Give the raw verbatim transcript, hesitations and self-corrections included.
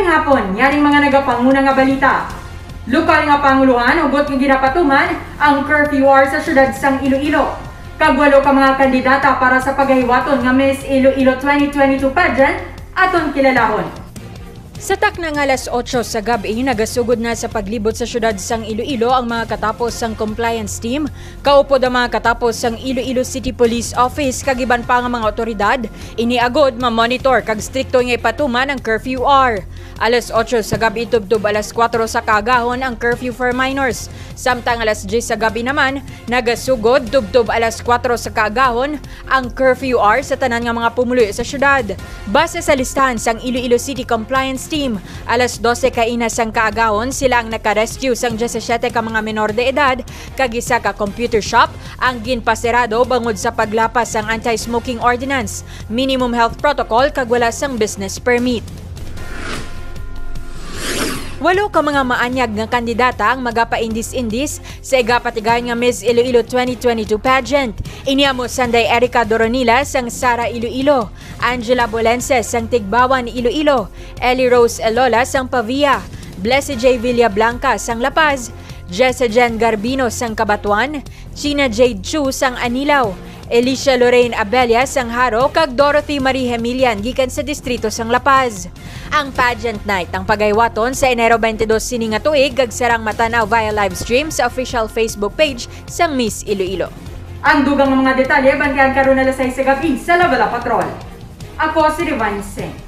Hapon, yaring mga nagapanguna nga balita. Lokal nga pangulohan hugot nga ginapatuman ang curfew hour sa siyudad sang Iloilo. Kag walo ka mga kandidata para sa pagahiwaton nga Miss Iloilo twenty twenty-two pageant aton kilalahon. Sa takna nga alas otso sa gab-i, nagasugod na sa paglibot sa siyudad sang Iloilo ang mga katapos sang compliance team, kaupod ang mga katapos sang Iloilo City Police Office kag iban pa nga mga otoridad. Ini agod ma-monitor kag strikto nga ipatuman ang curfew hour. Alas otso sa gab-i tubtob alas kuwatro sa kaagahon ang curfew for minors, samtang alas diyes sa gab-i naman nagasugod tubtob alas kuwatro sa kaagahon ang curfew hour sa tanan nga mga pumuluyo sa siyudad. Base sa listahan sang Iloilo City Compliance Team, alas dose kaina sang kaagahon sila ang naka-rescue sang diyesisiete ka mga menor de edad kag isa ka computer shop ang ginpasirado bangod sa paglapas sang anti-smoking ordinance, minimum health protocol kag wala sang business permit. Walo ka mga maanyag nga kandidata ang magapaindis-indis sa igapatigayon nga Miss Iloilo twenty twenty-two pageant. Ini amo sanday Erica Doronila sang Sara Iloilo, Angela Bolense sang Tigbawan Iloilo, Ellie Rose Elola sang Pavia, Blessy J Villablanca sang La Paz, Jessa Jen Garbino sang Cabatuan, China Jade Chu sang Anilao, Alicia Lorraine Abella sang Jaro, kag Dorothy Marie Hemilian gikan sa distrito sang La Paz. Ang pageant night ang pagahiwaton sa Enero twenty-two sini nga tuig, kag sarang matan-aw via live stream sa official Facebook page sang Miss Iloilo. Ang dugang nga mga detalye, bantayan karon alas sais sa gab-i sa La Bella Patrol. Ako si Divine Singh.